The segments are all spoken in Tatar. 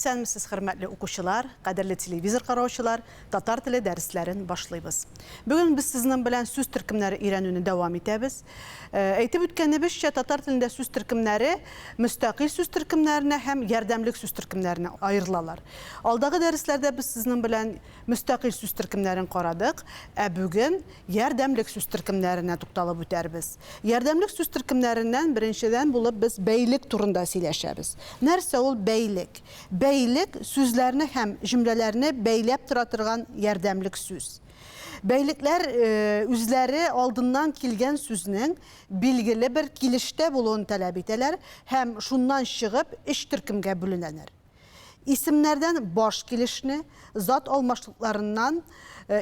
Исәнмесез, хөрмәтле укучылар, кадерле телевизор караучылар, татар теле дәресләрен башлыйбыз. Бүген без сезнең белән сүз төркемнәре өйрәнүне дәвам итәбез. Э, әйтеп үткәнебезчә, татар телендә сүз төркемнәре мөстәкыйль сүз төркемнәренә һәм ярдәмлек сүз төркемнәренә аерылалар. Алдагы дәресләрдә без сезнең белән мөстәкыйль сүз төркемнәрен карадык, ә бүген Ярдәмлек сүз төркемнәренә тукталып үтәрбез. Ярдәмлек сүз төркемнәреннән беренчедән булып без бәйлек турында сөйләшәбез. Нәрсә ул бәйлек? Бәйлек, сүзләрне һәм җөмләләрне бәйләп тора торган ярдәмлек сүз. Бәйлекләр үзләре алдыннан килгән сүзнең билгеле бер килештә булуын таләп итәләр һәм шуннан чыгып өч төркемгә бүленәләр. Исемнәрдән баш килешне, зат алмашлыкларыннан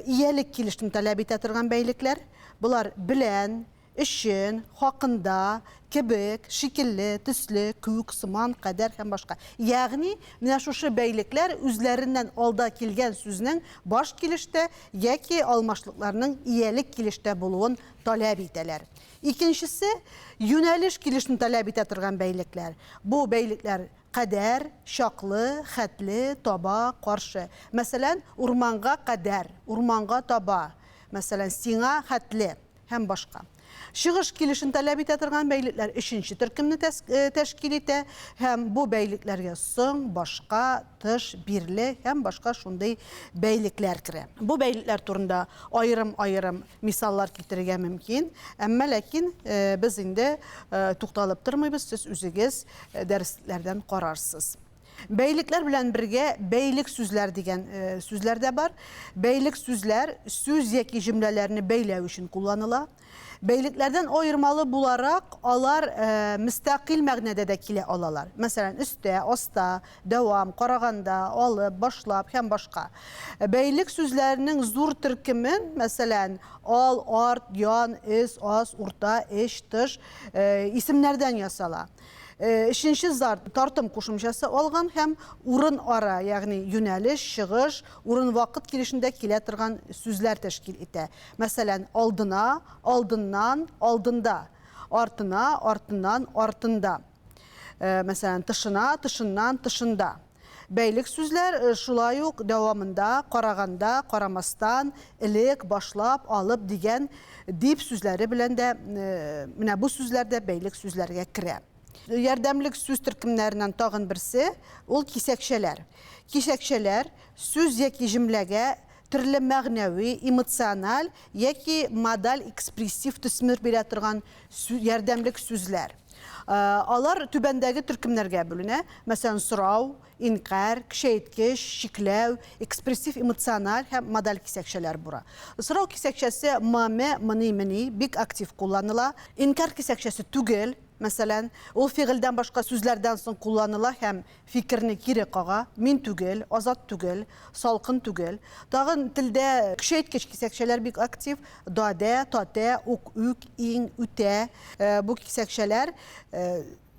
иялек килешне таләп итә торган бәйлекләр. Болар белән, өчен, хакында, кебек, шикелле, төсле, күк, сыман, кадәр һәм башка. Ягъни, менә шушы бәйлекләр үзләреннән алда килгән сүзнең баш килештә яки алмашлыкларның иялек килештә булуын таләп итәләр. Икенчесе, юнәлеш килешне таләп итә торган бәйлекләр. Бу бәйлекләр Кадәр, чаклы, хәтле, таба, каршы. Мәсәлән, урманга кадәр, урманга таба. Мәсәлән, сиңа хәтле һәм башка. Чыгыш килешен таләп итә торган бәйлекләр өченче төркемне тәшкил итә һәм бу бәйлекләргә соң, башка, тыш, бирле һәм башка шундый бәйлекләр керә. Бу бәйлекләр турында аерым-аерым Мисаллар китерергә мөмкин, әмма ләкин без инде тукталып тормыйбыз, сез үзегез дәреслекләрдән карарсыз. Бәйлекләр белән бергә бәйлек сүзләр дигән сүзләр дә бар. Бәйлек сүзләр сүз яки җөмләләрне бәйләү өчен кулланыла. Бәйлекләрдән аермалы буларак, алар мөстәкыйль мәгънәдә дә килә алалар. Мәсәлән, өстә, аста, дәвам, караганда, алып, башлап һәм башка. Бәйлек сүзләренең зур төркемен, мәсәлән, ал, арт, ян, өс, ас, урта, эч, тыш, исемнәрдән ясала. Өченче зат тартым кушымчасы алган һәм урын-ара, ягъни юнәлеш, чыгыш, урын-вакыт килешендә килә торган сүзләр тәшкил итә. Мәсәлән, алдына, алдыннан, алдында, артына, артыннан, артында. Мәсәлән, тышына, тышыннан, тышында. Бәйлек сүзләр шулай ук дәвамында, караганда, карамастан, элек, башлап, алып дигән дип сүзләре белән дә, менә бу сүзләр дә бәйлек сүзләргә керә. Ярдәмлек сүз төркемнәреннән тагын берсе, ул кисәкчәләр. Кисәкчәләр сүз яки җөмләгә төрле мәгънәви, эмоциональ яки модаль-экспрессив төсмер бирә торган ярдәмлек сүзләр. Алар түбәндәге төркемнәргә бүленә. Мәсәлән, сорау, инкарь, көчәйткеч, чикләү, экспрессив-эмоциональ һәм модаль кисәкчәләр бура. Сорау кисәкчәсе м-ме, мыни, мени бик актив кулланыла. Инкарь кисәкчәсе түгел, мәсәлән, ул фигыльдән башка сүзләрдән соң кулланыла һәм фикерне кире кага, мин түгел, Азат түгел, салкын түгел. Тагын телдә көчәйткеч кисәкчәләр бик актив, да-дә, та-тә, ук-үк, иң, үтә. Бу кисәкчәләр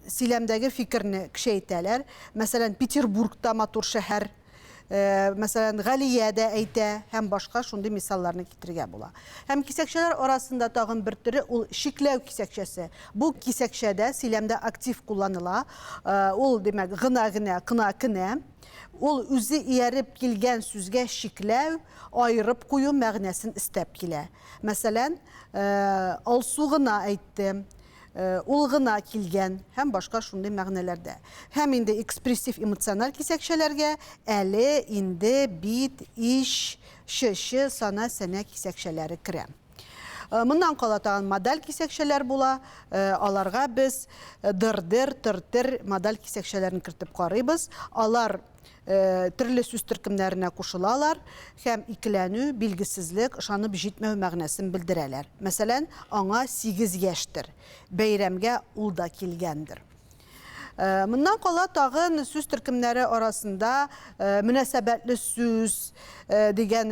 сөйләмдәге фикерне көчәйтәләр. Мәсәлән, Петербург та матур шәһәр. Мәсәлән, Галия дә әйтә һәм башка шундый мисалларны китерергә була. Һәм кисәкчәләр арасында тагын бер төре ул чикләү кисәкчәсе. Бу кисәкчә дә сөйләмдә актив кулланыла. Ул, димәк, гына, генә, кына, кенә. Ул үзе ияреп килгән сүзгә чикләү, аерып кую мәгънәсен өстәп килә. Мәсәлән, Алсу гына әйтте, ул гына килгән һәм башка шундый мәгънәләрдә. Һәм инде экспрессив-эмоциональ кисәкчәләргә әле, инде, бит, ич, чы, че, сана, сәнә кисәкчәләре керә. Моннан кала тагын модаль кисәкчәләр була. Аларга без дыр-дер, тыр-тер модаль кисәкчәләрен кертеп карыйбыз. Алар төрле сүз төркемнәренә кушылалар һәм икеләнү, билгесезлек, ышанып җитмәү мәгънәсен белдерәләр. Мәсәлән, аңа 8 яшьтер. Бәйрәмгә ул да килгәндер. Моннан кала тагын сүз төркемнәре арасында мөнәсәбәтле сүз дигән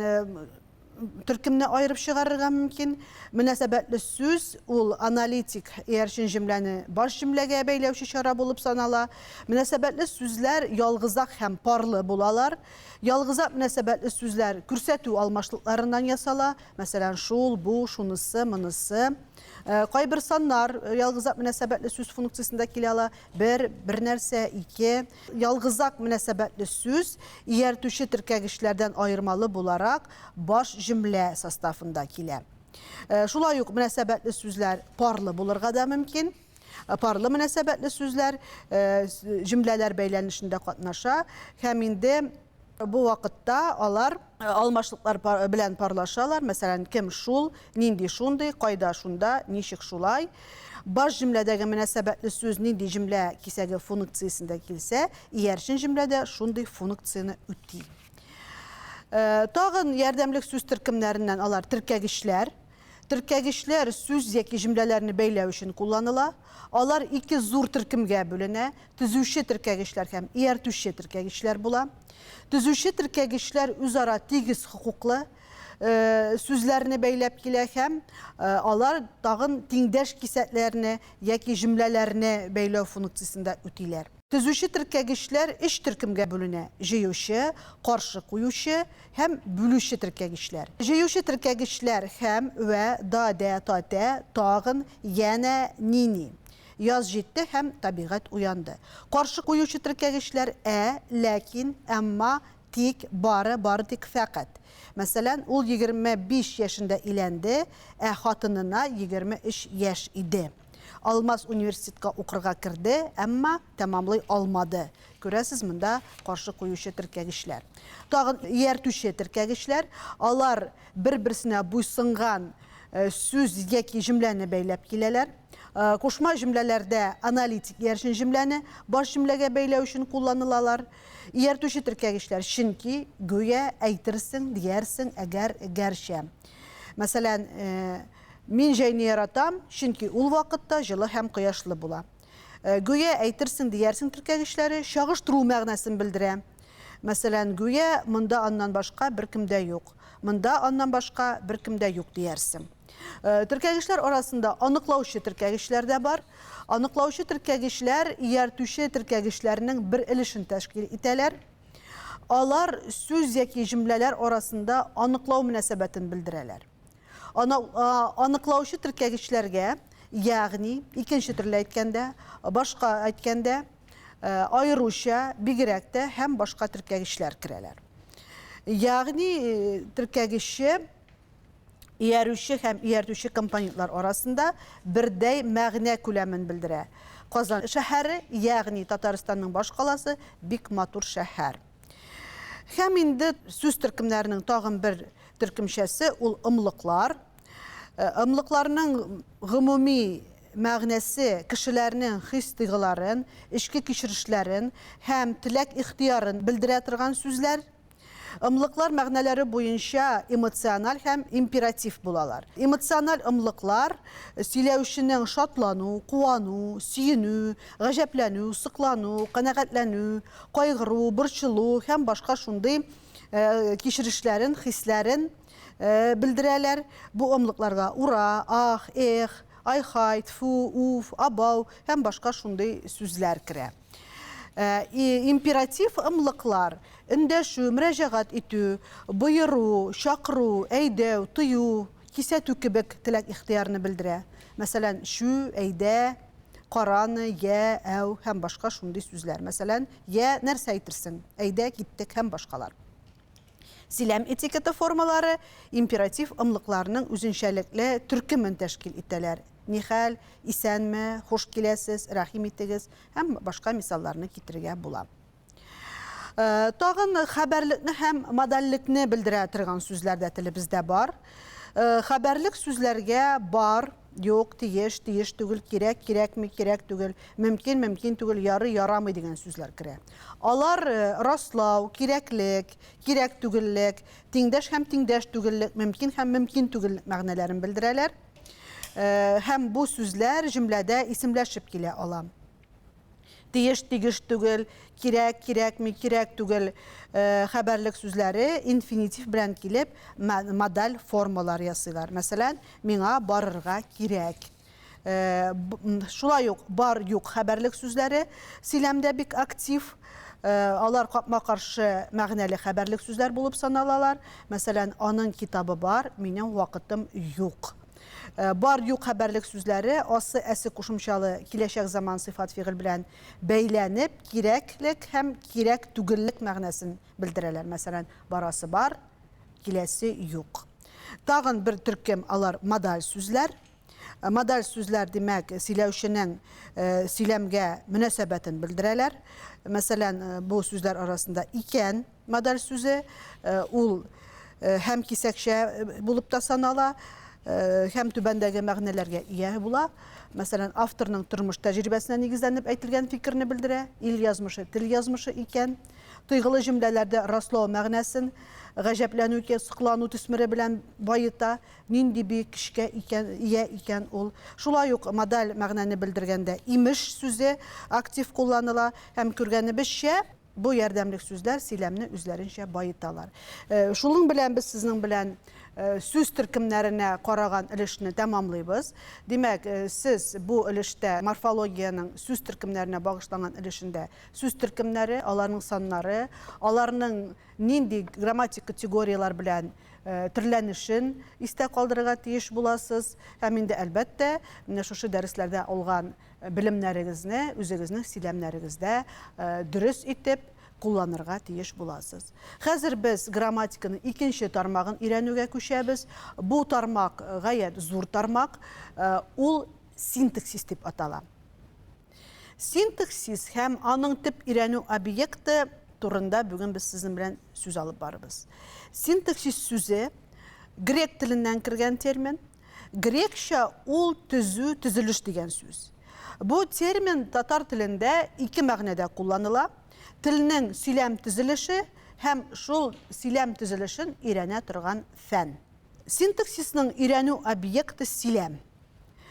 төркемне аерып чыгарырга мөмкин. Мөнәсәбәтле сүз ул аналитик иярчен җөмләне баш җөмләгә бәйләүче чара булып санала. Мөнәсәбәтле сүзләр ялгызак һәм парлы булалар. Ялгызак мөнәсәбәтле сүзләр күрсәтү алмашлыкларыннан ясала, мәсәлән, шул, бу, шунысы, монысы. Кайбер саннар ялгызак мөнәсәбәтле сүз функциясендә килә ала. Бер, бер нәрсә, ике. Ялгызак мөнәсәбәтле сүз ияртүче теркәгечләрдән аермалы буларак баш җөмлә составында килә. Шулай ук мөнәсәбәтле сүзләр парлы булырга да мөмкин. Парлы мөнәсәбәтле сүзләр җөмләләр бәйләнешендә катнаша һәм инде бу вакытта алар алмашлыклар белән парлашалар. Мәсәлән, кем шул, нинди шундый, кайда шунда, ничек шулай. Баш җөмләдәге мөнәсәбәтле сүз нинди җөмлә кисәге функциясендә килсә, иярчен җөмләдә шундый функцияне үти. Тагын ярдәмлек сүз төркемнәреннән алар теркәгечләр. Теркәгечләр сүз яки җөмләләрне бәйләү өчен кулланыла. Алар ике зур төркемгә бүленә, төзүче теркәгечләр һәм ияртүче теркәгечләр була. Төзүче теркәгечләр үзара тигез хокуклы сүзләрне бәйләп килә һәм алар тагын тиңдәш кисәкләрне яки җөмләләрне бәйләү функциясен дә үтиләр. Төзүче теркәгечләр өч төркемгә бүленә, җыючы, каршы куючы һәм бүлүче теркәгечләр. Җыючы теркәгечләр һәм, вә, да, дә, та, тә, тагын, янә, ни, ни. Яз җитте һәм табигать уянды. Каршы куючы теркәгечләр ә, ләкин, әмма, тик, бары, бары тик, фәкать. Мәсәлән, ул 25 яшендә өйләнде, ә хатынына 23 яшь иде. Алмаз университетка укырга керде, әмма тәмамлый алмады. Күрәсез, монда каршы куючы теркәгечләр. Тагын ияртүче теркәгечләр, алар бер-берсенә буйсынган сүз яки җөмләне бәйләп киләләр. Кушма җөмләләрдә аналитик иярчен җөмләне баш җөмләгә бәйләү өчен кулланылалар. Ияртүче теркәгечләр чөнки, гүя, әйтерсең, диярсең, әгәр, гәрчә. Мәсәлән, Мин җәйне яратам, чөнки ул вакытта җылы һәм кояшлы була. Гүя, әйтерсең, диярсең теркәгечләре чагыштыру мәгънәсен белдерә. Мәсәлән, гүя, монда аннан башка беркем дә юк. Монда аннан башка беркем дә юк диярсең. Теркәгечләр арасында аныклаучы теркәгечләр дә бар. Аныклаучы теркәгечләр ияртүче теркәгечләрнең бер өлешен тәшкил итәләр. Алар сүз яки җөмләләр арасында аныклау мөнәсәбәтен белдерәләр. Аныклаучы теркәгечләргә, ягъни, икенче төрле әйткәндә, башка әйткәндә, аеруча, бигрәк тә һәм башка теркәгечләр керәләр. Ягъни, теркәгече иярүче һәм ияртүче компонентлар арасында бердәй мәгънә күләмен белдерә. Казан шәһәре, ягъни Татарстанның башкаласы, бик матур шәһәр. Һәм инде сүз төркемнәренең тагын бер төркемчәсе ул ымлыклар. Ымлыкларның гомуми мәгънәсе кешеләрнең хис-тойгыларын, эчке кичерешләрен һәм теләк-ихтыярын белдерә торган сүзләр. Ымлыклар мәгънәләре буенча эмоциональ һәм императив булалар. Эмоциональ ымлыклар сөйләүченең шатлану, куану, сөенү, гаҗәпләнү, соклану, канәгатьләнү, кайгыру, борчылу һәм башка шундый кичерешләрен, хисләрен белдерәләр. Бу ымлыкларга ура, ах, эх, ай-хай, тфү, уф, абау һәм башка шундый сүзләр керә. Императив ымлыклар эндәшү, мөрәҗәгать итү, боеру, чакыру, әйдәү, тыю, кисәтү кебек теләк-ихтыярны белдерә. Мәсәлән, чү, әйдә, караны, йә, әү һәм башка шундый сүзләр. Мәсәлән, йә, нәрсә әйтерсең, әйдә, киттек һәм башкалар. Сөйләм этикеты формалары императив ымлыкларның үзенчәлекле төркемен тәшкил итәләр. Нихәл, исәнме, хуш киләсез, рәхим итегез һәм башка мисалларны китерергә була. Тагын хәбәрлекне һәм модальлекне белдерә торган сүзләр дә телебездә бар. Хәбәрлек сүзләргә бар, юк, тиеш, тиеш түгел, кирәк, кирәкми, кирәк түгел, мөмкин, мөмкин түгел, ярый, ярамый дигән сүзләр керә. Алар раслау, кирәклек, кирәк түгеллек, тиңдәш һәм тиңдәш түгеллек, мөмкин һәм мөмкин түгеллек мәгънәләрен белдерәләр. Һәм бу сүзләр җөмләдә исемләшеп килә ала. Тиеш, тигеш түгел, кирәк, кирәкми, кирәк түгел хәбәрлек сүзләре инфинитив белән килеп, модаль формалар ясыйлар. Мәсәлән, миңа барырга кирәк. Шулай ук бар, юк хәбәрлек сүзләре сөйләмдә бик актив. Алар капма-каршы мәгънәле хәбәрлек сүзләр булып саналалар. Мәсәлән, аның китабы бар, минем вакытым юк. Бар, юк хәбәрлек сүзләре асы, әсе кушымчалы киләчәк заман сыйфат фигыль белән бәйләнеп, кирәклек һәм кирәк түгеллек мәгънәсен белдерәләр. Мәсәлән, барасы бар, киләсе юк. Тагын бер төркем алар модаль сүзләр. Модаль сүзләр, димәк, сөйләүченең сөйләмгә мөнәсәбәтен белдерәләр. Мәсәлән, бу сүзләр арасында икән модаль сүзе, ул һәм кисәкчә булып та санала, һәм түбәндәге мәгънәләргә ия була. Мәсәлән, авторның тормыш тәҗрибәсенә нигезләнеп әйтелгән фикерне белдерә, ил язмышы, тел язмышы икән. Тойгылы җөмләләрдә раслау мәгънәсен гаҗәпләнү, соклану төсмере белән баета, нинди бөек көчкә икән, ия икән ул. Шулай ук модаль мәгънәне белдергәндә имеш сүзе актив кулланыла һәм, күргәнебезчә, бу ярдәмлек сүзләр сөйләмне үзләренчә баеталар. Шуның белән без сезнең белән сүз төркемнәренә караган өлешне тәмамлыйбыз. Димәк, сез бу өлештә морфологиянең сүз төркемнәренә багышланган өлешендә сүз төркемнәре, аларның саннары, аларның нинди грамматик категорияләр белән төрләнешен истә калдырырга тиеш буласыз. Һәм инде, әлбәттә, менә шушы дәресләрдә алган белемнәрегезне үзегезнең сөйләмнәрегездә дөрес итеп кулланырга тиеш буласыз. Хәзер без грамматиканың икенче тармагын өйрәнүгә күчәбез. Бу тармак гаять зур тармак, ул синтаксис дип атала. Синтаксис һәм аның төп өйрәнү объекты турында бүген без сезнең белән сүз алып барырбыз. Синтаксис сүзе грек теленнән кергән термин. Грекча ул төзү, төзелеш дигән сүз. Бу термин татар телендә ике мәгънәдә кулланыла, телнең сөйләм төзелеше һәм шул сөйләм төзелешен өйрәнә торган фән. Синтаксисның өйрәнү объекты сөйләм.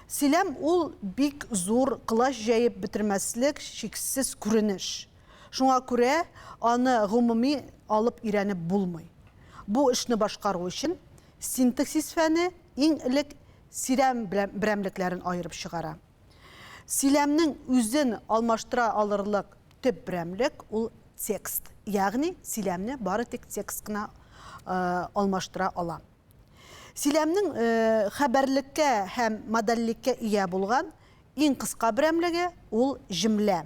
Сөйләм ул бик зур, колач җәеп бетермәслек чиксез күренеш. Шуңа күрә аны гомуми алып өйрәнеп булмый. Бу эшне башкару өчен Синтаксис фәне иң элек сөйләм берәмлекләрен аерып чыгара. Сөйләмнең үзен алмаштыра алырлык төп берәмлек ул текст, ягъни сөйләмне бары тик текст кына алмаштыра ала. Сөйләмнең хәбәрлеккә һәм модальлеккә ия булган иң кыска берәмлеге ул җөмлә.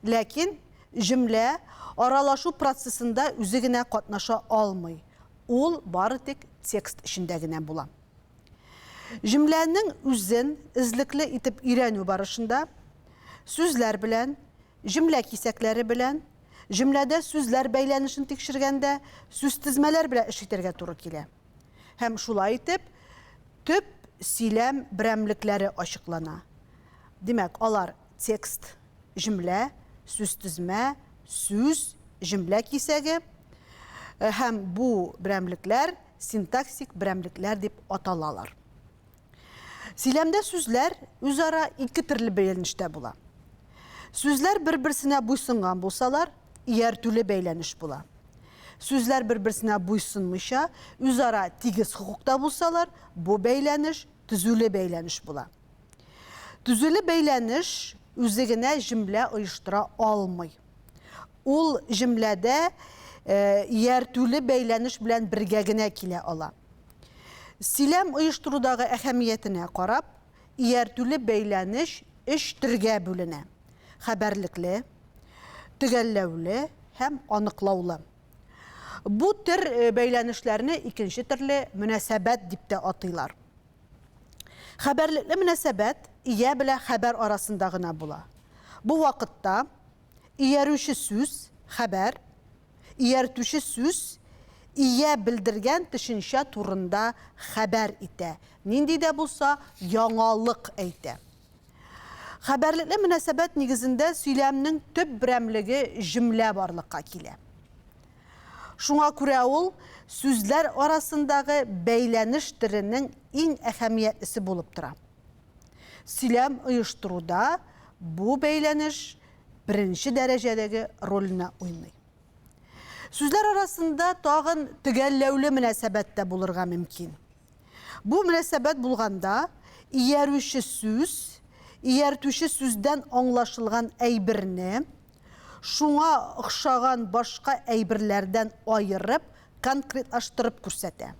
Ләкин җөмлә аралашу процессында үзе генә катнаша алмый. Ул бары тик текст эчендә генә була. Җөмләнең үзен эзлекле итеп өйрәнү барышында сүзләр белән, җөмлә кисәкләре белән, җөмләдә сүзләр бәйләнешен тикшергәндә сүзтезмәләр белән эш итәргә туры килә. Һәм шулай итеп, төп сөйләм берәмлекләре ачыклана. Димәк, алар текст, җөмлә, сүзтезмә, сүз, җөмлә кисәге һәм бу берәмлекләр синтаксик берәмлекләр дип аталалар. Сөйләмдә сүзләр үзара ике төрле бәйләнештә була. Сүзләр бер-берсенә буйсынган булсалар, ияртүле бәйләнеш була. Сүзләр бер-берсенә буйсынмыйча, үзара тигез хокукта булсалар, бу бәйләнеш төзүле бәйләнеш була. Төзүле бәйләнеш үзе генә җөмлә оештыра алмый. Ул җөмләдә ияртүле бәйләнеш белән бергә генә килә ала. Сөйләм оештырудагы әһәмиятенә карап, ияртүле бәйләнеш өч төргә бүленә, хәбәрлекле, төгәлләүле һәм аныклаулы. Бу төр бәйләнешләрне икенче төрле мөнәсәбәт дип тә атыйлар. Хәбәрлекле мөнәсәбәт ия белә хәбәр арасында гына була. Бу вакытта иярүче сүз, хәбәр, ияртүче сүз ия белдергән төшенчә турында хәбәр итә, нинди дә булса яңалык әйтә. Хәбәрлекле мөнәсәбәт нигезендә сөйләмнең төп берәмлеге җөмлә барлыкка килә. Шуңа күрә ул сүзләр арасындагы бәйләнеш төренең иң әһәмиятлесе булып тора. Сөйләм оештыруда бу бәйләнеш беренче дәрәҗәдәге рольне уйный. Сүзләр арасында тагын төгәлләүле мөнәсәбәт тә булырга мөмкин. Бу мөнәсәбәт булганда, иярүче сүз, ияртүче сүздән аңлашылган әйберне, шуңа охшаган башка әйберләрдән аерып, конкретлаштырып күрсәтә.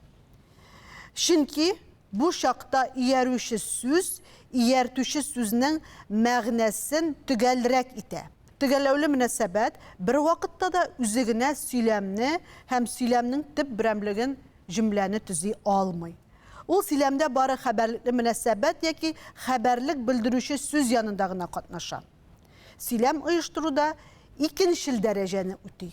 Чөнки Бу чакта иярүче сүз ияртүче сүзнең мәгънәсен төгәлрәк итә. Төгәлләүле мөнәсәбәт бервакытта да үзе генә сөйләмне һәм сөйләмнең төп берәмлеген, җөмләне төзи алмый. Ул сөйләмдә бары хәбәрлекле мөнәсәбәт яки хәбәрлек белдерүче сүз янында гына катнаша. Сөйләм оештыруда икенчел дәрәҗәне үти.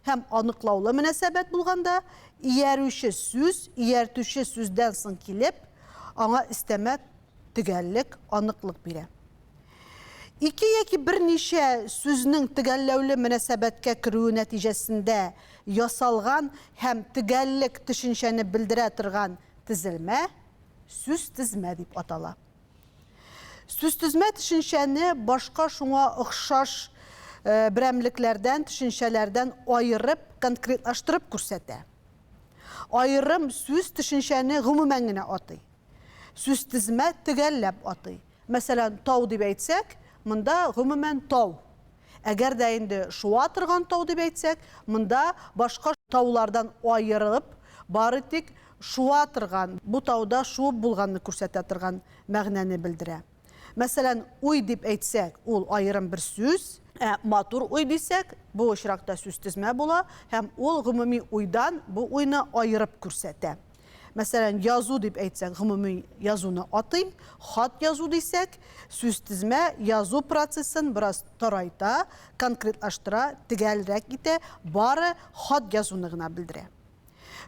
Һәм аныклаулы мөнәсәбәт булганда, иярүче сүз ияртүче сүздән соң килеп, аңа өстәмә төгәллек, аныклык бирә. Ике яки берничә сүзнең төгәлләүле мөнәсәбәткә керүе нәтиҗәсендә ясалган һәм төгәллек төшенчәне белдерә торган тезелмә сүзтезмә дип атала. Сүзтезмә төшенчәне башка шуңа охшаш берәмлекләрдән, төшенчәләрдән аерып, конкретлаштырып күрсәтә. Аерым сүз төшенчәне гомумән генә атый. Сүзтезмә төгәлләп атый. Мәсәлән, тау дип әйтсәк, монда гомумән тау. Әгәр дә инде шуа торган тау дип әйтсәк, монда башка таулардан аерылып, бары тик шуа торган, бу тауда шуып булганны күрсәтә торган мәгънәне белдерә. Мәсәлән, уй дип әйтсәк, ул аерым бер сүз, ә матур уй дисәк, бу очракта сүзтезмә була һәм ул гомуми уйдан бу уйны аерып күрсәтә. Мәсәлән, язу дип әйтсәк, гомуми язуны атый, хат язу дисәк, сүзтезмә язу процессын бераз тарайта, конкретлаштыра, төгәлрәк итә, бары хат язуны гына белдерә.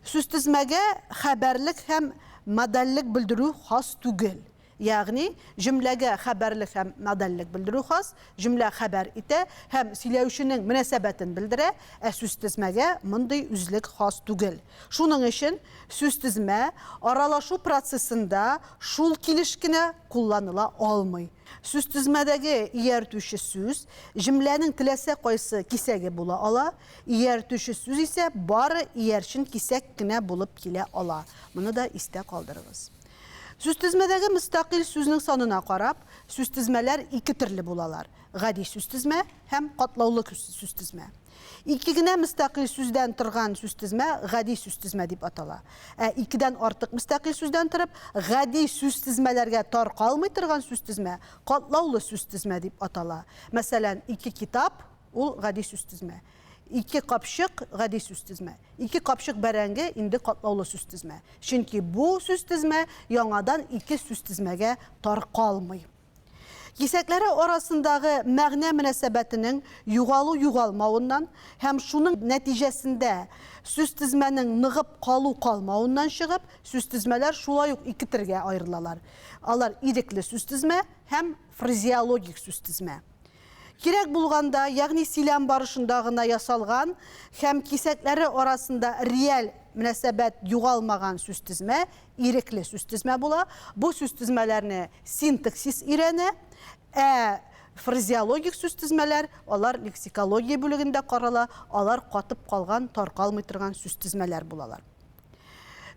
Сүзтезмәгә хәбәрлек һәм модальлек белдерү хас түгел. Ягъни, җөмләгә хәбәрлек һәм модальлек белдерү хас, җөмлә хәбәр итә һәм сөйләүченең мөнәсәбәтен белдерә, ә сүзтезмәгә мондый үзлек хас түгел. Шуның өчен сүзтезмә аралашу процессында шул килеш кенә кулланыла алмый. Сүзтезмәдәге ияртүче сүз җөмләнең теләсә кайсы кисәге була ала, ияртүче сүз исә бары иярчен кисәк кенә булып килә ала. Моны да истә калдырыгыз. Сүзтезмәдәге мөстәкыйль сүзнең санына карап, сүзтезмәләр ике төрле булалар, гади сүзтезмә һәм катлаулы сүзтезмә. Ике генә мөстәкыйль сүздән торган сүзтезмә гади сүзтезмә дип атала. Ә икедән артык мөстәкыйль сүздән торып, гади сүзтезмәләргә таркалмый торган сүзтезмә катлаулы сүзтезмә дип атала. Мәсәлән, ике китап, ул гади сүзтезмә. Ике капчык, гади сүзтезмә. Ике капчык бәрәңге, инде катлаулы сүзтезмә. Чөнки бу сүзтезмә яңадан ике сүзтезмәгә таркалмый. Кисәкләре арасындагы мәгънә мөнәсәбәтенең югалу-югалмавыннан һәм шуның нәтиҗәсендә сүзтезмәнең ныгып калу-калмавыннан чыгып, сүзтезмәләр шулай ук ике төргә аерылалар. Алар ирекле сүзтезмә һәм фразеологик сүзтезмә. Кирәк булганда, ягъни сөйләм барышында гына ясалган һәм кисәкләре арасында реаль мөнәсәбәт югалмаган сүзтезмә ирекле сүзтезмә була. Бу сүзтезмәләрне синтаксис өйрәнә, ә фразеологик сүзтезмәләр, алар лексикология бүлегендә карала, алар катып калган, таркалмый торган сүзтезмәләр булалар.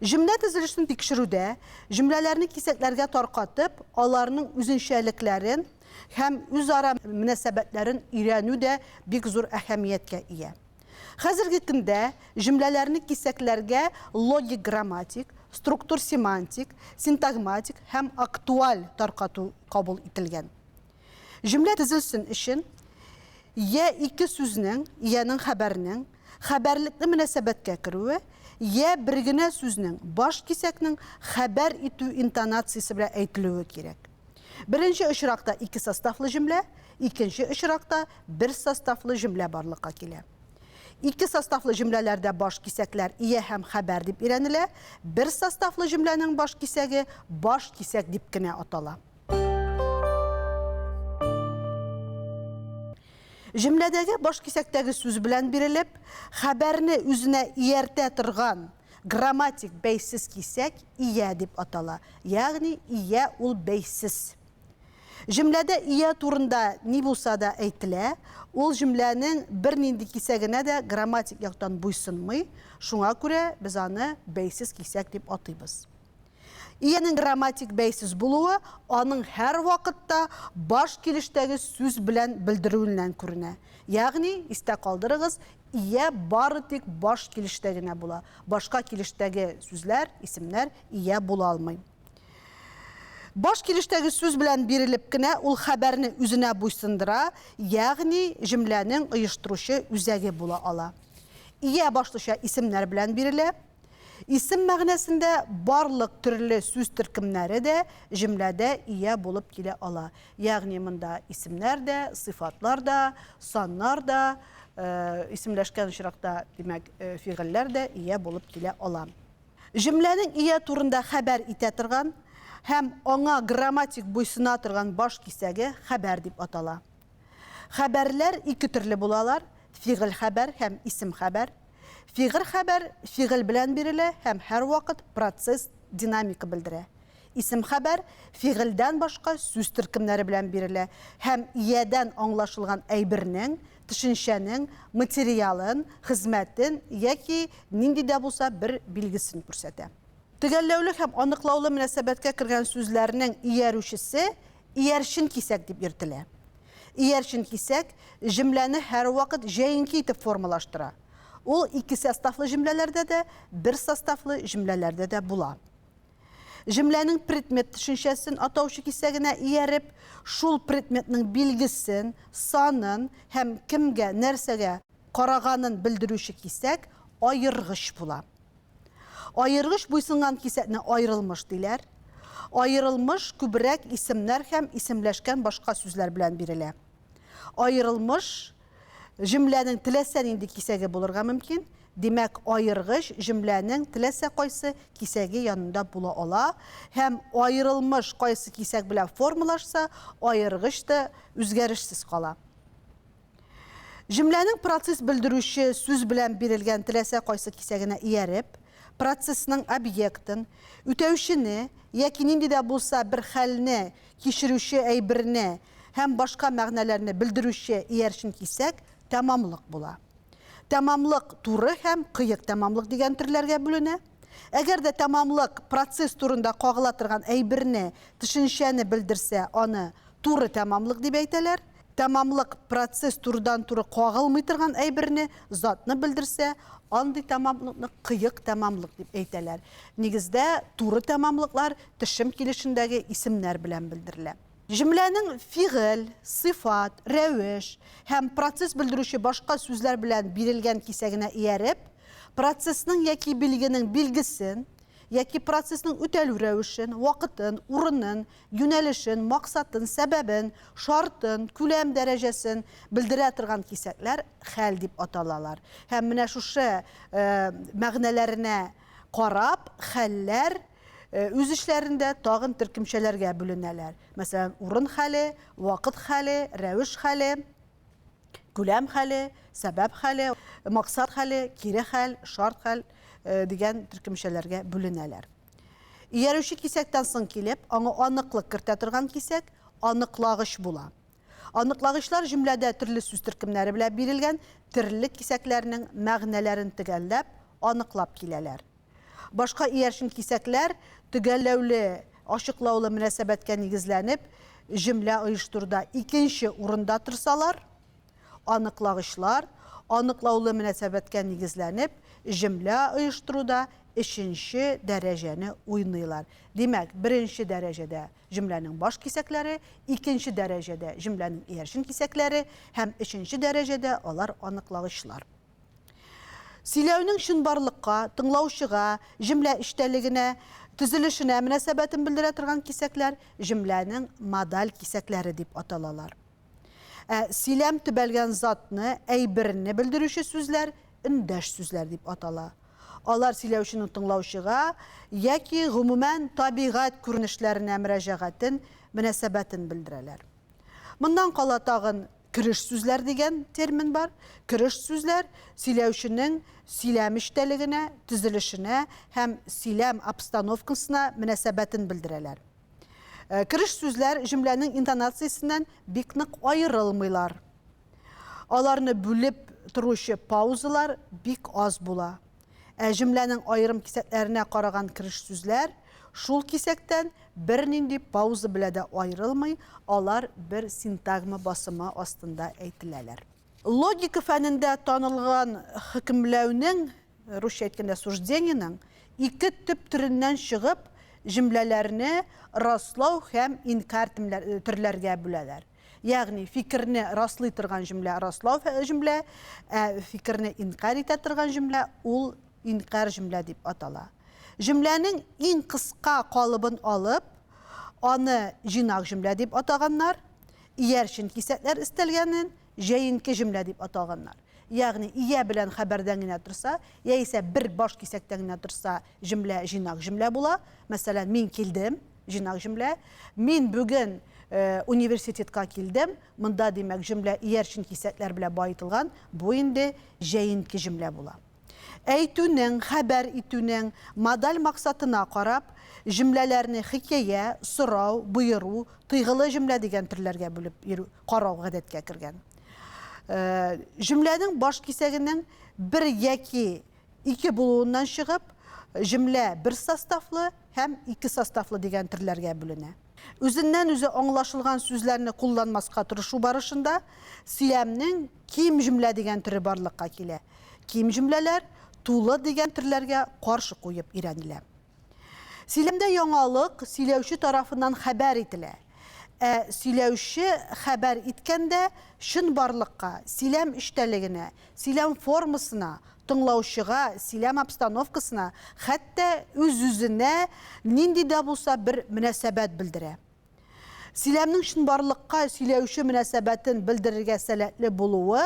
Җөмлә төзелешен тикшерүдә, җөмләләрне кисәкләргә таркатып, аларның үзенчәлекләрен һәм үзара мөнәсәбәтләрен өйрәнү дә бик зур әһәмияткә ия. Хәзерге көндә җөмләләрне кисәкләргә логик-грамматик, структур-семантик, синтагматик һәм актуаль таркату кабул ителгән. Җөмлә төзелсен өчен, йә ике сүзнең, иянең, хәбәрнең, хәбәрлекле мөнәсәбәткә керүе, йә бер генә сүзнең, баш кисәкнең хәбәр итү интонациясе белән әйтелүе кирәк. Беренче очракта ике составлы җөмлә, икенче очракта бер составлы җөмлә барлыкка килә. Ике составлы җөмләләрдә баш кисәкләр ия һәм хәбәр дип өйрәнелә, бер составлы җөмләнең баш кисәге баш кисәк дип кенә атала. Җөмләдәге баш кисәктәге сүз белән бирелеп, хәбәрне үзенә ияртә торган грамматик бәйсез кисәк ия дип атала. Ягъни ия ул бәйсез. Җөмләдә ия турында ни булса да әйтелә, ул җөмләнең бернинди кисәгенә дә грамматик яктан буйсынмый, шуңа күрә без аны бәйсез кисәк дип атыйбыз. Иянең грамматик бәйсез булуы аның һәрвакытта баш килештәге сүз белән белдерүеннән күренә. Ягъни, истә калдырыгыз, ия бары тик баш килештә генә була. Башка килештәге сүзләр, исемнәр ия була алмый. Баш килештәге сүз белән бирелеп кенә ул хәбәрне үзенә буйсындыра, ягъни җөмләнең оештыручы үзәге була ала. Ия башлыча исемнәр белән бирелә. Исем мәгънәсендә барлык төрле сүз төркемнәре дә җөмләдә ия булып килә ала. Ягъни монда исемнәр дә, сыйфатлар да, саннар да, исемләшкән очракта, димәк, фигыльләр дә ия булып килә ала. Җөмләнең ия турында хәбәр итә торган һәм аңа грамматик буйсына торган баш кисәге хәбәр дип атала. Хәбәрләр ике төрле булалар, фигыль хәбәр һәм исем хәбәр. Фигыль хәбәр фигыль белән бирелә һәм һәрвакыт процесс, динамика белдерә. Исем хәбәр фигыльдән башка сүз төркемнәре белән бирелә һәм иядән аңлашылган әйбернең, төшенчәнең материалын, хезмәтен яки нинди дә булса бер билгесен күрсәтә. Төгәлләүле һәм аныклаулы мөнәсәбәткә кергән сүзләрнең иярүчесе иярчен кисәк дип йөртелә. Иярчен кисәк җөмләне һәрвакыт җәенке итеп формалаштыра. Ул ике составлы җөмләләрдә дә, бер составлы җөмләләрдә дә була. Җөмләнең предмет төшенчәсен атаучы кисәгенә ияреп, шул предметның билгесен, санын һәм кемгә, нәрсәгә караганын белдерүче кисәк аергыч була. Аергыч буйсынган кисәкне аерылмыш диләр. Аерылмыш күбрәк исемнәр һәм исемләшкән башка сүзләр белән бирелә. Аерылмыш җөмләнең теләсә нинди кисәге булырга мөмкин. Димәк, аергыч җөмләнең теләсә кайсы кисәге янында була ала һәм аерылмыш кайсы кисәк белән формалашса, аергыч та үзгәрешсез кала. Җөмләнең процесс белдерүче сүз белән бирелгән теләсә кайсы кисәгенә ияреп, процессның объектын, үтәүчене яки нинди дә булса бер хәлне кичерүче әйберне һәм башка мәгънәләрне белдерүче иярчен кисәк тәмамлык була. Тәмамлык туры һәм кыек тәмамлык дигән төрләргә бүленә. Әгәр дә тәмамлык процесс турында кагыла торган әйберне, төшенчәне белдерсә, аны туры тәмамлык дип әйтәләр. Тәмамлык процесс турыдан-туры кагылмый торган әйберне, затны белдерсә, андый тәмамлыкны кыек тәмамлык дип әйтәләр. Нигездә, туры тәмамлыклар төшем килешендәге исемнәр белән белдерелә. Җөмләнең фигыль, сыйфат, рәвеш һәм процесс белдерүче башка сүзләр белән бирелгән кисәгенә ияреп, процессның яки билгенең билгесен, яки процессның үтәлү рәвешен, вакытын, урынын, юнәлешен, максатын, сәбәбен, шартын, күләм дәрәҗәсен белдерә торган кисәкләр хәл дип аталалар. Һәм менә шушы мәгънәләренә карап, хәлләр үз эчләрендә тагын төркемчәләргә бүленәләр. Мәсәлән, урын хәле, вакыт хәле, рәвеш хәле, күләм хәле, сәбәп хәле, максат хәле, кире хәл, шарт хәл дигән төркемчәләргә бүленәләр. Иярүче кисәктән соң килеп, аңа аныклык кертә торган кисәк аныклагыч була. Аныклагычлар җөмләдә төрле сүз төркемнәре белән бирелгән терлек кисәкләренең мәгънәләрен төгәлләп, аныклап киләләр. Башка иярчен кисәкләр төгәлләүле, ачыклаулы мөнәсәбәткә нигезләнеп, җөмлә оештыруда икенче урында торсалар, аныклагычлар, аныклаулы мөнәсәбәткә нигезләнеп, җөмлә оештыруда өченче дәрәҗәне уйныйлар. Димәк, беренче дәрәҗәдә җөмләнең баш кисәкләре, икенче дәрәҗәдә җөмләнең иярчен кисәкләре һәм өченче дәрәҗәдә алар аныклагычлар. Сөйләүнең чынбарлыкка, тыңлаучыга, җөмлә эчтәлегенә, төзелешенә мөнәсәбәтен белдерә торган кисәкләр җөмләнең модаль кисәкләре дип аталалар. Ә сөйләм төбәлгән затны, әйберне белдерүче сүзләр эндәш сүзләр дип атала. Алар сөйләүченең тыңлаучыга яки, гомумән, табигать күренешләренә мөрәҗәгатен, мөнәсәбәтен белдерәләр. Моннан кала тагын кереш сүзләр дигән термин бар. Кереш сүзләр сөйләүченең сөйләм эчтәлегенә, төзелешенә һәм сөйләм обстановкасына мөнәсәбәтен белдерәләр. Кереш сүзләр җөмләнең интонациясеннән бик нык аерылмыйлар. Аларны бүлеп торучы паузалар бик аз була. Ә җөмләнең аерым кисәкләренә караган кереш сүзләр шул кисәктән бернинди пауза белә дә аерылмый, алар бер синтагма басымы астында әйтеләләр. Логика фәнендә танылган хөкемләүнең, русча әйткәндә, суждениенең, ике төп төреннән чыгып, җөмләләрне раслау һәм инкарь төрләргә бүләләр. Ягъни фикерне раслый торган җөмлә раслау җөмлә, ә фикерне инкарь итә торган җөмлә ул инкарь җөмлә дип атала. Җөмләнең иң кыска калыбын алып, аны җыйнак җөмлә дип атаганнар, иярчен кисәкләр өстәлгәнен җәенке җөмлә дип атаганнар. Ягъни ия белән хәбәрдән генә торса, яисә бер баш кисәктән генә торса, җөмлә җыйнак җөмлә була. Мәсәлән, мин килдем, җыйнак җөмлә. Мин бүген университетка килдем. Монда, димәк, җөмлә иярчен кисәкләр белән баетылган. Бу инде җәенке җөмлә була. Әйтүнең, хәбәр итүнең модаль максатына карап, җөмләләрне хикәя, сорау, боеру, тойгылы җөмлә дигән төрләргә бүлеп йөрү, карау гадәткә кергән. Җөмләнең баш кисәгенең бер яки ике булуыннан чыгып, җөмлә бер составлы һәм ике составлы дигән төрләргә бүленә. Үзеннән-үзе аңлашылган сүзләрне кулланмаска тырышу барышында сөйләмнең ким җөмлә дигән төре барлыкка килә. Ким җөмләләр тулы дигән төрләргә каршы куеп өйрәнелә. Сөйләмдә яңалык сөйләүче тарафыннан хәбәр ителә. Ә сөйләүче хәбәр иткәндә чынбарлыкка, сөйләм эчтәлегенә, сөйләм формасына, тыңлаучыга, сөйләм обстановкасына, хәтта үз-үзенә нинди дә булса бер мөнәсәбәт белдерә. Сөйләмнең чынбарлыкка сөйләүче мөнәсәбәтен белдерергә сәләтле булуы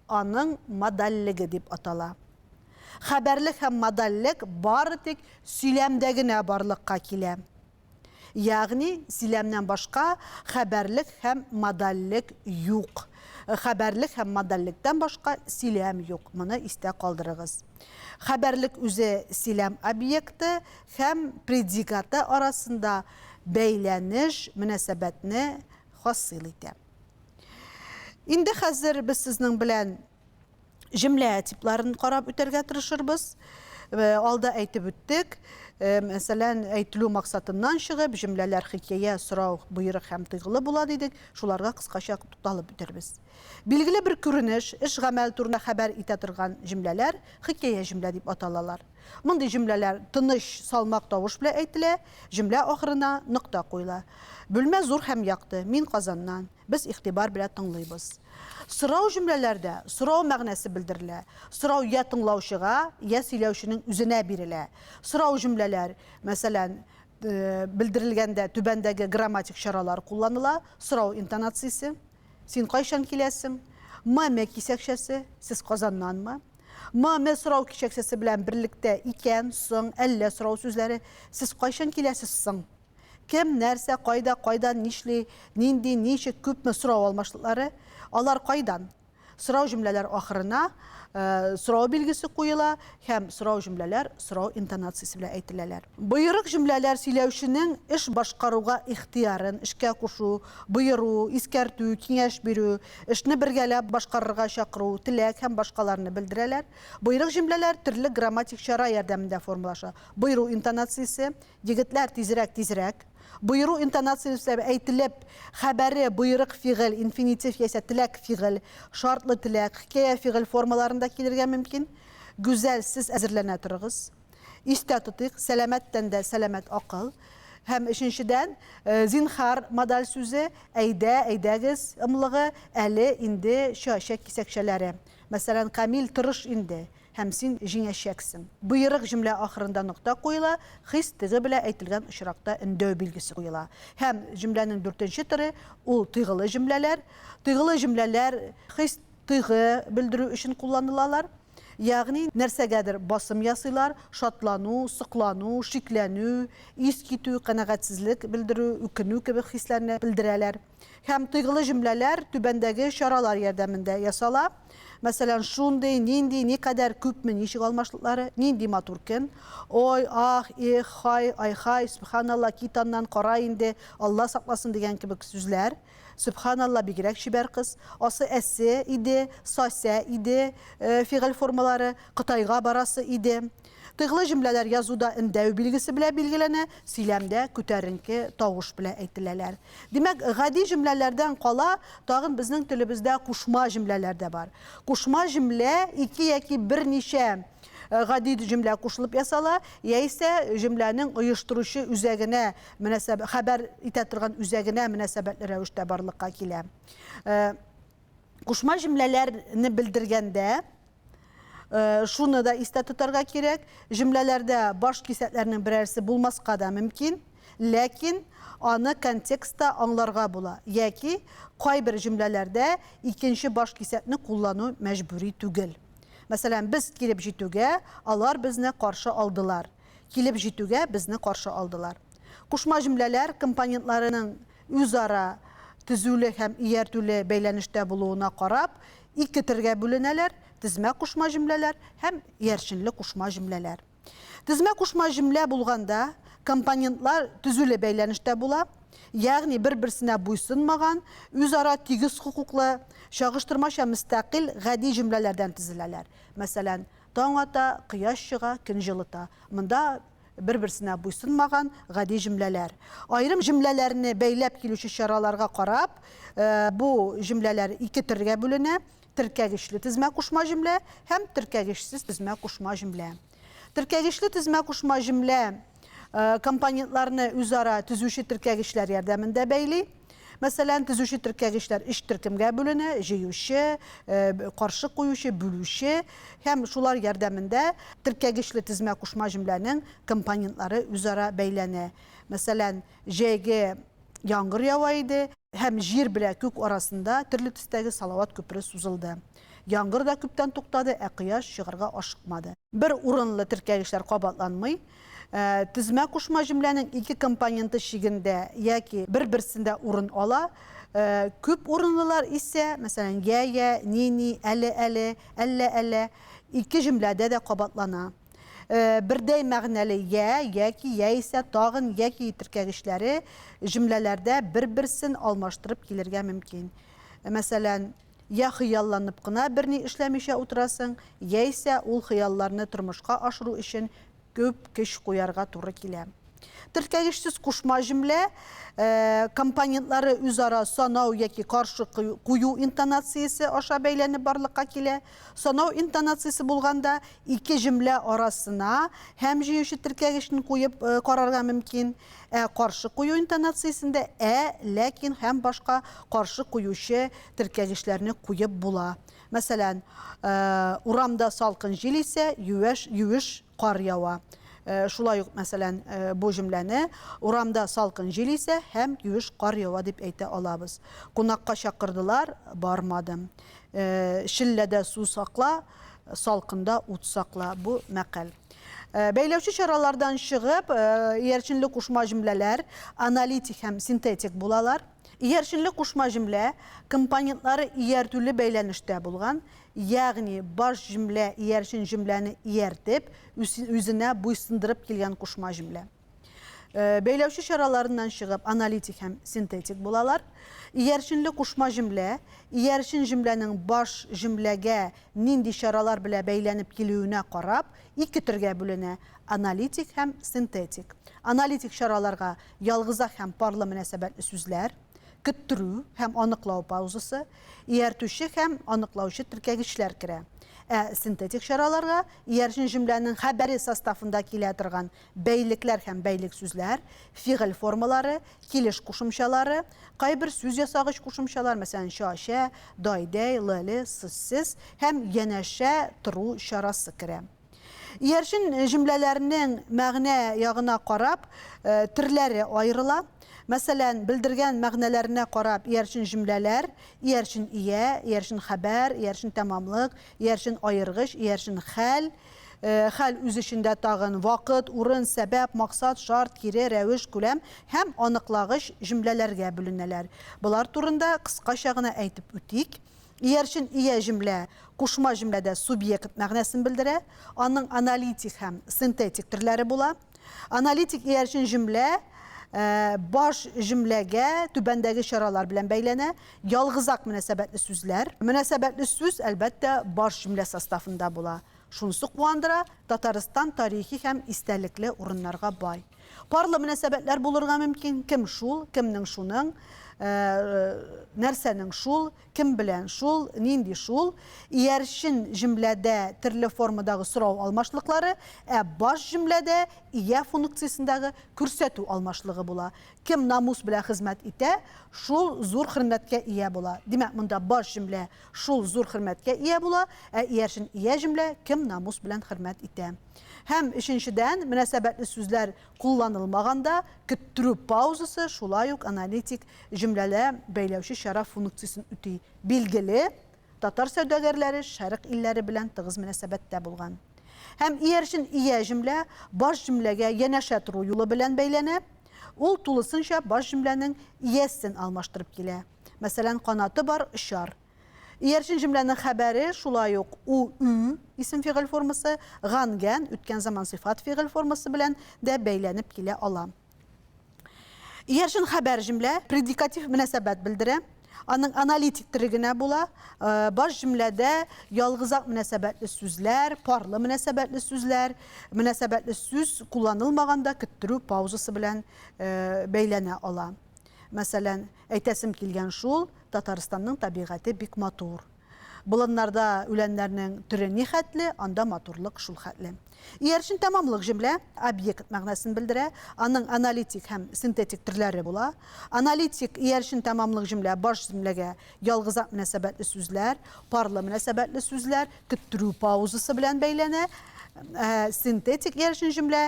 аның модальлеге дип атала. Хәбәрлек һәм модальлек бары тик сөйләмдә генә барлыкка килә. Ягъни сөйләмнән башка хәбәрлек һәм модальлек юк. Хәбәрлек һәм модальлектән башка сөйләм юк. Моны истә калдырыгыз. Хәбәрлек үзе сөйләм объекты һәм предикаты арасында бәйләнеш, мөнәсәбәтне хасил итә. Инде хәзер без сезнең белән җөмлә типларын карап үтәргә тырышырбыз. Алда әйтеп үттек, мәсәлән, әйтелү максатыннан чыгып, җөмләләр хикәя, сорау, боерык һәм тойгылы була дидек, шуларга кыскача тукталып үтербез. Билгеле бер күренеш, эш-гамәл турында хәбәр итә торган җөмләләр хикәя җөмлә дип аталалар. Мондый җөмләләр тыныч, салмак тавыш белән әйтелә, җөмлә ахырына нокта куела. Бүлмә зур һәм якты, мин Казаннан. Без игътибар белән тыңлыйбыз. Сорау җөмләләрдә сорау мәгънәсе белдерелә. Сорау я тыңлаучыга, я сөйләүченең үзенә бирелә. Сорау җөмләләр, мәсәлән, белдерелгәндә түбәндәге грамматик чаралар кулланыла, сорау интонациясе, Син кайчан киләсең? М-м кисәкчәсе, Сез Казаннанмы? М-м сорау кисәкчәсе белән берлектә икән, соң, әллә сорау сүзләре, Сез кайчан киләсез соң? Кем, нәрсә, кайда, кайдан, нишли, нинди, ничек, күпме сорау алмашлыклары, алар кайдан? Сорау җөмләләр ахырына сорау билгесе куела һәм сорау җөмләләр сорау интонациясе белән әйтеләләр. Боерык җөмләләр сөйләүченең эш башкаруга ихтыярын эшкә кушу, боеру, искәртү, киңәш бирү, эшне бергәләп башкарырга чакыру, теләк һәм башкаларны белдерәләр. Боерык җөмләләр төрле грамматик чара ярдәмендә формалаша. Боеру интонациясе, Егетләр, тизрәк, тизрәк! Боеру интонациясе әйтелеп, хәбәре, боерык фигыль, инфинитив яисә теләк фигыль, шартлы теләк, хикәя фигыль формаларында килергә мөмкин. Гүзәл, сез әзерләнә торыгыз. Истә тотыйк, сәламәт тәндә сәламәт акыл. Һәм өченчедән, зинһар модаль сүзе, әйдә, әйдәгез ымлыгы, әле, инде, ча, чәк кисәкчәләре. Мәсәлән, Камил, тырыш инде. Һәм син җиңәчәксең. Боерык җөмлә ахырында нокта куела, хис теге белә әйтелгән очракта өндәү билгесе куела. Һәм җөмләнең дүртенче төре, ул тойгылы җөмләләр. Тойгылы җөмләләр хис, тойгы белдерү өчен кулланылалар. Ягъни нәрсәгәдер басым ясыйлар, шатлану, соклану, шикләнү, ис китү, канәгатьсезлек белдерү, үкенү кебек хисләрне белдерәләр. Һәм тойгылы җөмләләр түбәндәге чаралар ярдәмендә ясала. Мәсәлән, шундый, нинди, никадәр, күпме, ничек алмашлыклары, нинди матур көн, ой, ах, эх, хай, ай-хай, сөбханалла, кит аннан, кара инде, Алла сакласын дигән кебек сүзләр. Сөбханалла, бигрәк чибәр кыз. Асы әсе иде, сасә иде фигыль формалары, Кытайга барасы иде. Тыйгылы җөмләләр язуда өндәү билгесе белән билгеләнә, сөйләмдә күтәренке тавыш белән әйтеләләр. Димәк, гади җөмләләрдән кала, тагын безнең телебездә кушма җөмләләр дә бар. Кушма җөмлә ике яки берничә гади җөмлә кушылып ясала, яисә җөмләнең оештыручы үзәгенә мөнәсәб, хәбәр итә торган үзәгенә мөнәсәбәтле рәвештә барлыкка килә. Кушма җөмләләрне белдергәндә, шуны да истә тотарга кирәк, җөмләләрдә баш кисәкләрнең берәрсе булмаска да мөмкин, ләкин аны контекстта аңларга була, яки кайбер җөмләләрдә икенче баш кисәкне куллану мәҗбүри түгел. Мәсәлән, без килеп җитүгә, алар безне каршы алдылар. Килеп җитүгә безне каршы алдылар. Кушма җөмләләр компонентларының үзара төзүле һәм ияртүле бәйләнештә булуына карап, ике төргә бүленәләр, тезмә кушма җөмләләр һәм иярченле кушма җөмләләр. Тезмә кушма җөмлә булганда, компонентлар төзүле бәйләнештә була, ягъни бер-берсенә буйсынмаган, үзара тигез хокуклы, чагыштырмача мөстәкыйль гади җөмләләрдән төзеләләр. Мәсәлән, Таң ата, кояш чыга, көн җылыта. Монда бер-берсенә буйсынмаган гади җөмләләр. Аерым җөмләләрне бәйләп килүче чараларга карап, бу җөмләләр ике төргә бүленә, теркәгечле тезмә кушма җөмлә һәм теркәгечсез тезмә кушма җөмлә. Теркәгечле тезмә кушма җөмлә компонентларны үзара төзүче теркәгечләр ярдәмендә бәйли. Мәсәлән, төзүче теркәгечләр өч төркемгә бүленә, җыючы, каршы куючы, бүлүче һәм шулар ярдәмендә теркәгечле тезмә кушма җөмләнең компонентлары үзара бәйләнә. Мәсәлән, җәйге яңгыр ява иде һәм җир белә күк арасында төрле төстәге салават күпере сузылды. Яңгыр да күптән туктады, ә кояш чыгарга ашыкмады. Бер урынлы теркәгечләр кабатланмый. Тезмә кушма җөмләнең ике компоненты чигендә яки бер-берсендә урын ала. Күп урынлылар исә, мәсәлән, я-я, ни-ни, әле-әле, әллә-әллә, ике җөмләдә дә кабатлана. Бердәй мәгънәле я, яки, яисә, тагын, яки теркәгечләре җөмләләрдә бер-берсен алмаштырып килергә мөмкин. Мәсәлән, Я хыялланып кына берни эшләмичә утырасың, яисә ул хыялларны тормышка ашыру өчен күп көч куярга туры килә. Теркәгечсез кушма җөмлә компонентлары үзара санау яки каршы кую интонациясе аша бәйләнеп барлыкка килә. Санау интонациясе булганда, ике җөмлә арасына һәм җыючы теркәгечен куеп карарга мөмкин. Ә каршы кую интонациясендә ә, ләкин һәм башка каршы куючы теркәгечләрне куеп була. Мәсәлән, урамда салкын җил исә, юеш, юеш кар ява. Шулай ук, мәсәлән, бу җөмләне урамда салкын җил исә һәм юеш кар ява дип әйтә алабыз. Кунакка чакырдылар, бармадым. Челләдә су сакла, салкында ут сакла. Бу мәкаль. Бәйләүче чаралардан чыгып, иярченле кушма җөмләләр аналитик һәм синтетик булалар. Иярченле кушма җөмлә компонентлары ияртүле бәйләнештә булган, ягъни баш җөмлә иярчен җөмләне ияртеп, үзенә буйсындырып килгән кушма җөмлә. Бәйләүче чараларыннан чыгып, аналитик һәм синтетик булалар. Иярченле кушма җөмлә, иярчен җөмләнең баш җөмләгә нинди чаралар белә бәйләнеп килүенә карап, ике төргә бүленә, аналитик һәм синтетик. Аналитик чараларга ялгызак һәм парлы мөнәсәбәтле сүзләр, көттерү һәм аныклау паузасы, ияртүче һәм аныклаучы теркәгечләр керә. Ә синтетик чараларга иярчен җөмләнең хәбәре составында килә торган бәйлекләр һәм бәйлек сүзләр, фигыль формалары, килеш кушымчалары, кайбер сүз ясагыч кушымчалар, мәсәлән, ча-чә, дай-дәй, лы-ле, сыз-сез, һәм янәшә тору чарасы керә. Иярчен җөмләләрнең мәгънә ягына карап, төрләре аерыла. Мәсәлән, белдергән мәгънәләренә карап, иярчен җөмләләр, иярчен ия, иярчен хәбәр, иярчен тәмамлык, иярчен аергыч, иярчен хәл, Хәл үз эчендә тагын вакыт, урын, сәбәп, максат, шарт, кире, рәвеш, күләм һәм аныклагыч җөмләләргә бүленәләр. Болар турында кыскача гына әйтеп үтик. Иярчен ия җөмлә кушма җөмләдә субъект мәгънәсен белдерә. Аның аналитик һәм синтетик төрләре була. Аналитик иярчен җөмлә баш җөмләгә түбәндәге чаралар белән бәйләнә. Ялгызак мөнәсәбәтле сүзләр. Мөнәсәбәтле сүз, әлбәттә, баш җөмлә составында була. Шунысы куандыра, Татарстан тарихи һәм истәлекле урыннарга бай. Парлы мөнәсәбәтләр булырга мөмкин, кем шул, кемнең шуның. Нәрсәнең шул, кем белән шул, нинди шул. Иярчен җөмләдә төрле формадагы сорау алмашлыклары, ә баш җөмләдә ия функциясендәге күрсәтү алмашлыгы була. Кем намус белән хезмәт итә, шул зур хөрмәткә ия була. Димәк, монда баш җөмлә шул зур хөрмәткә ия була, ә иярчен ия җөмлә кем намус белән хөрмәт итә. Һәм, өченчедән, мөнәсәбәтле сүзләр Кулланылмаганда, көттерү паузасы шулай ук аналитик җөмләдә бәйләүче чара функциясен үти. Билгеле, татар сәүдәгәрләре Шәрык илләре белән тыгыз мөнәсәбәттә булган. Һәм иярчен ия җөмлә баш җөмләгә янәшә тору юлы белән бәйләнә, ул тулысынча баш җөмләнең иясен алмаштырып килә. Мәсәлән, канаты бар, очар. Иярчен җөмләнең хәбәре шулай ук у, ü исем фигыль формасы, ган, гән үткән заман сыйфат фигыль формасы белән дә бәйләнеп килә ала. Иярчен хәбәр җөмлә предикатив мөнәсәбәт белдерә. Аның аналитик төре генә була. Баш җөмләдә ялгызак мөнәсәбәтле сүзләр, парлы мөнәсәбәтле сүзләр, мөнәсәбәтле сүз кулланылмаганда көттерү паузасы белән бәйләнә ала. Мәсәлән, әйтәсем килгән шул, Татарстанның табигате бик матур. Болыннарда үләннәрнең төре ни хәтле, анда матурлык шул хәтле. Иярчен тәмамлык җөмлә объект мәгънәсен белдерә, аның аналитик һәм синтетик төрләре була. Аналитик иярчен тәмамлык җөмлә баш җөмләгә ялгызак мөнәсәбәтле сүзләр, парлы мөнәсәбәтле сүзләр, көттерү паузасы белән бәйләнә. Ә синтетик иярчен җөмлә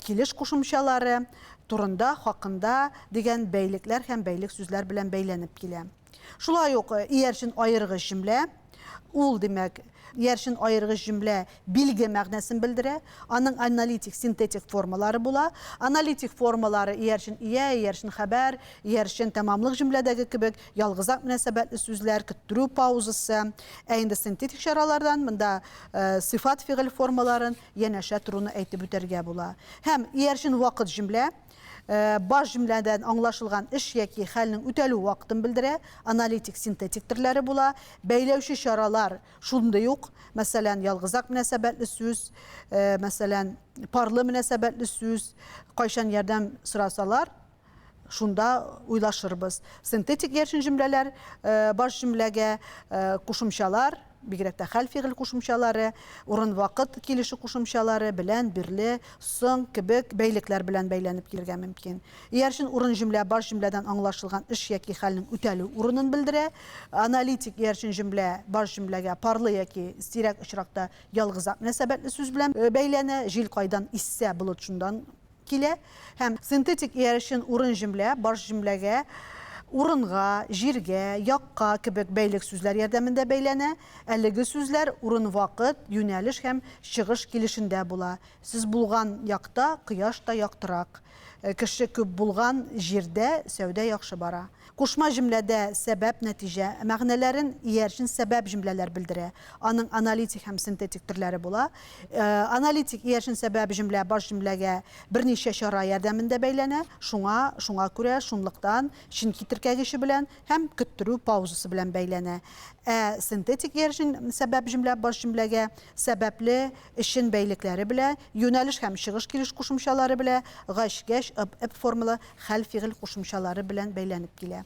килеш кушымчалары, турында, хакында дигән бәйлекләр һәм бәйлек сүзләр белән бәйләнеп килә. Шулай ук иярчен аергыч җөмлә, ул, димәк, иярчен аергыч җөмлә билге мәгънәсен белдерә, аның аналитик, синтетик формалары була. Аналитик формалары иярчен ия, иярчен хәбәр, иярчен тәмамлык җөмләдәге кебек ялгызак мөнәсәбәтле сүзләр, көттерү паузасы. Ә инде синтетик чаралардан монда сыйфат фигыль формаларын, янәшә торуны әйтеп үтәргә була. Һәм иярчен вакыт җөмлә, баш җөмләдән аңлашылган эш яки хәлнең үтәлү вакытын белдерә, аналитик, синтетик төрләре була. Бәйләүче чаралар шундый ук, мәсәлән, ялгызак мөнәсәбәтле сүз, мәсәлән, парлы мөнәсәбәтле сүз, кайчан ярдәм сорасалар, Шунда уйлашырбыз. Синтетик иярчен җөмләләр, баш җөмләгә кушымчалар, бигрәк тә хәл фигыль кушымчалары, урын-вакыт килеше кушымчалары, белән, бирле, соң кебек бәйлекләр белән бәйләнеп килергә мөмкин. Иярчен урын җөмлә баш җөмләдән аңлашылган эш яки хәлнең үтәлү урынын белдерә. Аналитик иярчен җөмлә баш җөмләгә парлы яки сирәк очракта ялгызак мөнәсәбәтле сүз белән бәйләнә, җил кайдан иссә, болыт шундан Килә һәм синтетик иярчен урын җөмлә баш җөмләгә урынга, җиргә, якка кебек бәйлек сүзләр ярдәмендә бәйләнә. Әлеге сүзләр урын-вакыт, юнәлеш һәм чыгыш килешендә була. Сез булган якта кояш та яктырак. Кеше күп булган җирдә сәүдә яхшы бара. Кушма җөмләдә сәбәп-нәтиҗә мәгънәләрен иярчен сәбәп җөмләләр белдерә. Аның аналитик һәм синтетик төрләре була. Аналитик иярчен сәбәп җөмлә баш җөмләгә берничә чара ярдәмендә бәйләнә, шуңа, шуңа күрә, шунлыктан, чөнки теркәгече белән һәм көттерү паузасы белән бәйләнә. Ә синтетик иярчен сәбәп җөмлә баш җөмләгә сәбәпле, өчен бәйлекләре белә, юнәлеш һәм чыгыш килеш кушымчалары белә, гач, гәч, ып, эп формалы хәл фигыль кушымчалары белән бәйләнеп килә.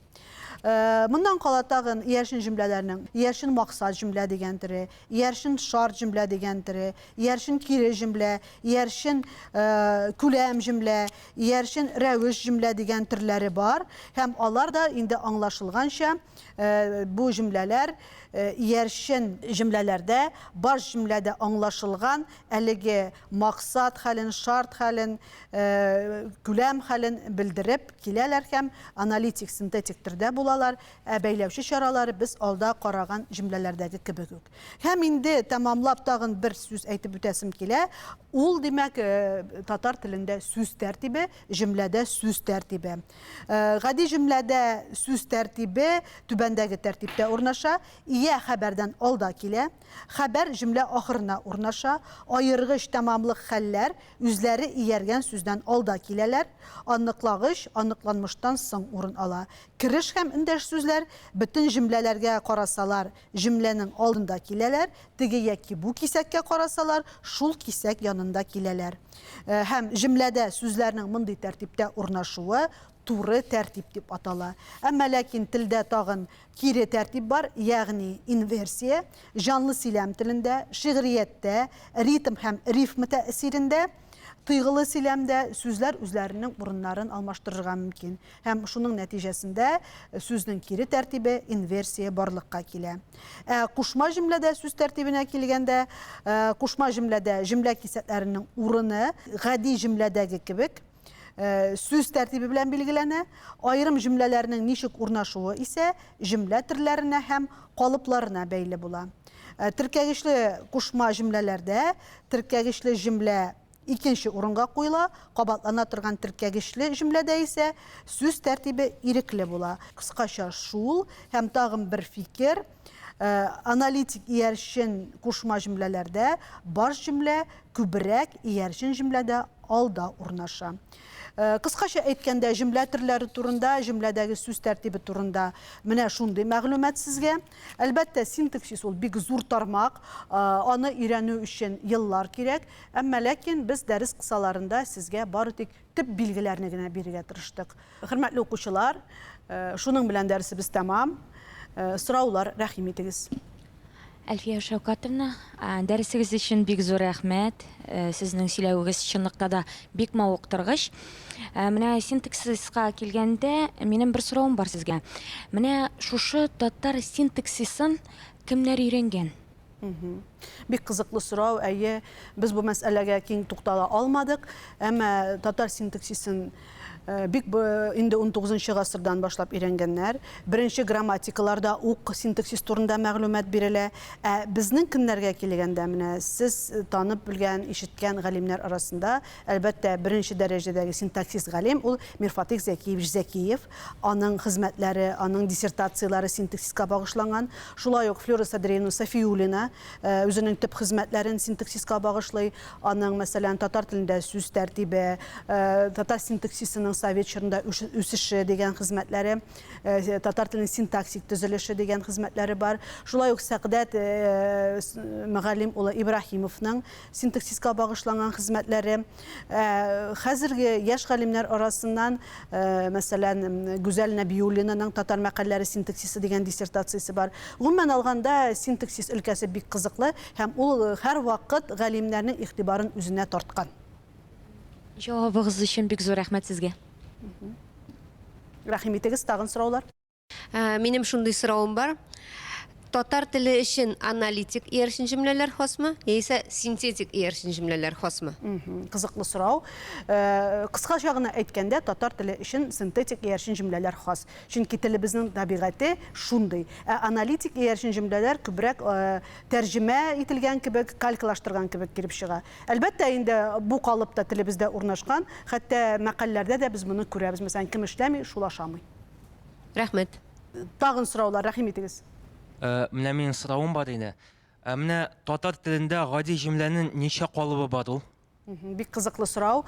Моннан кала тагын иярчен җөмләләрнең иярчен максат җөмлә дигән төре, иярчен шарт җөмлә дигән төре, иярчен кире җөмлә, иярчен күләм җөмлә, иярчен рәвеш җөмлә дигән төрләре бар һәм алар да инде аңлашылганча бу җөмләләр иярчен җөмләләрдә баш җөмләдә аңлашылган әлеге максат хәлен, шарт хәлен, күләм хәлен белдереп киләләр һәм аналитик, синтетик төрдә булалар, ә бәйләүче чаралары без алда караган җөмләләрдәге кебек үк. Һәм инде тәмамлап тагын бер сүз әйтеп үтәсем килә. Ул, димәк, татар телендә сүз тәртибе, җөмләдә сүз тәртибе. Гади җөмләдә сүз тәртибе түбәндәге тәртиптә урнаша, ия хәбәрдән алда килә, хәбәр җөмлә ахырына урнаша, аергыч тәмамлык хәлләр Үзләре ияргән сүздән алда киләләр, аныклагыч аныкланмыштан соң урын ала. Кереш һәм эндәш сүзләр, бөтен җөмләләргә карасалар, җөмләнең алдында киләләр, теге яки бу кисәккә карасалар, шул кисәк янында киләләр. Һәм җөмләдә сүзләрнең мондый тәртиптә урнашуы туры тәртип дип атала. Әмма ләкин телдә тагын кире тәртип бар, ягъни инверсия, җанлы сөйләм телендә, шигърияттә, ритм һәм рифма тәэсирендә, тойгылы сөйләмдә сүзләр үзләренең урыннарын алмаштырырга мөмкин һәм шуның нәтиҗәсендә сүзнең кире тәртибе, инверсия барлыкка килә. Ә кушма җөмләдә сүз тәртибенә килгәндә, кушма җөмләдә җөмлә кисәкләренең урыны гади җөмләдәге кебек, Сүз тәртибе белән билгеләнә. Аерым җөмләләрнең ничек урнашуы исә җөмлә төрләренә һәм калыпларына бәйле була. Теркәгечле кушма җөмләләрдә теркәгечле җөмлә икенче урынга куела, кабатлана торган теркәгечле җөмләдә исә сүз тәртибе ирекле була. Кыскача шул һәм тагын бер фикер, аналитик иярчен кушма җөмләләрдә баш җөмлә күбрәк иярчен җөмләдә алда урнаша. Кыскача әйткәндә, җөмлә төрләре турында, җөмләдәге сүз тәртибе турында менә шундый мәгълүмат сезгә. Әлбәттә, синтаксис ул бик зур тармак, аны өйрәнү өчен еллар кирәк. Әмма ләкин без дәрес кысаларында сезгә бары тик төп билгеләрне генә бирергә тырыштык. Хөрмәтле укучылар, шуның белән дәресебез тәмам. Сораулар рәхим итегез. Әлфия Шәүкәтовна, дәресегез өчен бик зур рәхмәт. Сезнең сөйләвегез чынлыкта да бик мавыктыргыч. Менә синтаксиска килгәндә, минем бер соравым бар сезгә. Менә шушы татар синтаксисын кемнәр өйрәнгән? Бик кызыклы сорау, әйе, без бу мәсьәләгә киң туктала алмадык, әмма татар синтаксисын бик инде унтугызынчы гасырдан башлап өйрәнгәннәр. Беренче грамматикаларда ук синтаксис турында мәгълүмат бирелә. Ә безнең көннәргә килгәндә, менә сез танып белгән, ишеткән галимнәр арасында, әлбәттә, беренче дәрәҗәдәге синтаксист галим ул Мирфатыйх Зәкиевич Зәкиев. Аның хезмәтләре, аның диссертацияләре синтаксиска багышланган. Шулай ук Флюра Садриевна Сафиуллина үзенең төп хезмәтләрен синтаксиска багышлый. Аның, мәсәлән, Татар телендә сүз тәртибе, Татар синтаксисының совет чорында үсеше дигән хезмәтләре, Татар теленең синтаксик төзелеше дигән хезмәтләре бар. Шулай ук Сәгъдәт Мөгаллим улы Ибраһимовның синтаксиска багышланган хезмәтләре. Хәзерге яшь галимнәр арасыннан, мәсәлән, Гүзәл Нәбиуллинаның Татар мәкальләре синтаксисы дигән диссертациясе бар. Гомумән алганда, синтаксис өлкәсе бик кызыклы һәм ул һәрвакыт галимнәрнең игътибарын үзенә тарткан. Җавабыгыз өчен бик зур рәхмәт сезгә. Рәхим итегез, тагын сораулар? Минем шундый соравым бар. Татар теле өчен аналитик иярчен җөмләләр хасмы, яисә синтетик иярчен җөмләләр хасмы? Кызыклы сорау. Кыскача гына әйткәндә, татар теле өчен синтетик иярчен җөмләләр хас. Чөнки телебезнең табигате шундый. Ә аналитик иярчен җөмләләр күбрәк тәрҗемә ителгән кебек, калькалаштырган кебек килеп чыга. Әлбәттә инде, бу калып та телебездә урнашкан. Хәтта мәкальләрдә дә без моны күрәбез. Мәсәлән, кем эшләми, шул ашамый. Рәхмәт. Тагын сораулар, рәхим итегез. Менә минем соравым бар иде. Ә менә татар телендә гади җөмләнең ничә калыбы бар ул? Бик кызыклы сорау.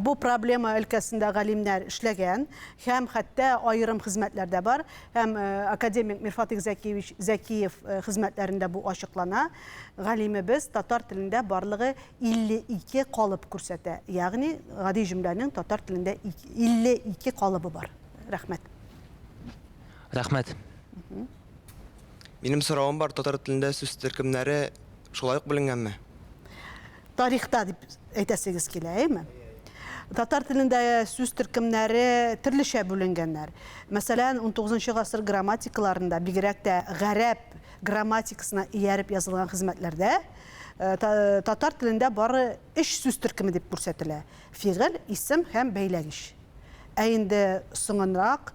Бу проблема өлкәсендә галимнәр эшләгән һәм хәтта аерым хезмәтләр дә бар. Һәм академик Мирфатыйх Зәкиевич Зәкиев хезмәтләрендә бу ачыклана. Галимебез татар телендә барлыгы 52 калып күрсәтә. Ягъни гади җөмләнең татар телендә 52 калыбы бар. Рәхмәт. Рәхмәт. Минем соравым бар, татар телендә сүз төркемнәре шулай ук бүленгәнме? Тарихта дип әйтәсегез килә, әйеме? Татар телендә сүз төркемнәре төрлечә бүленгәннәр. Мәсәлән, унтугызынчы гасыр грамматикаларында, бигрәк тә гарәп грамматикасына ияреп язылган хезмәтләрдә, татар телендә бары өч сүз төркеме дип күрсәтелә. Фигыль, исем һәм бәйләгеч. Ә инде соңынрак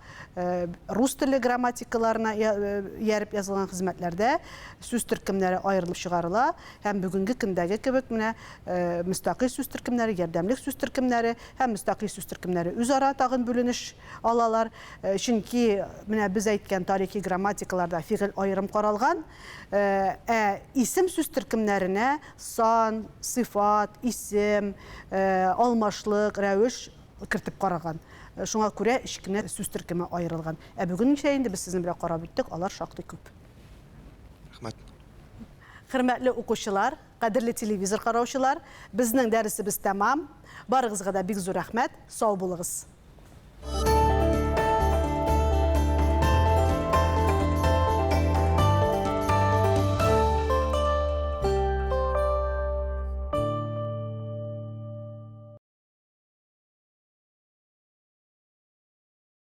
рус теле грамматикаларына ияреп язылган хезмәтләрдә сүз төркемнәре аерылып чыгарыла һәм бүгенге көндәге кебек менә мөстәкыйль сүз төркемнәре, ярдәмлек сүз төркемнәре һәм мөстәкыйль сүз төркемнәре үзара тагын бүленеш алалар. Чөнки менә без әйткән тарихи грамматикаларда фигыль аерым каралган, ә исем сүз төркемнәренә сан, сыйфат, исем, алмашлык, рәвеш кертеп караган. Шуңа күрә өч кенә сүз төркеме аерылган. Ә бүгенгечә инде без сезнең белән карап үттек, алар шактый күп. Рәхмәт. Хөрмәтле укучылар, кадерле телевизор караучылар, безнең дәресебез тәмам. Барыгызга да бик зур рәхмәт. Сау булыгыз.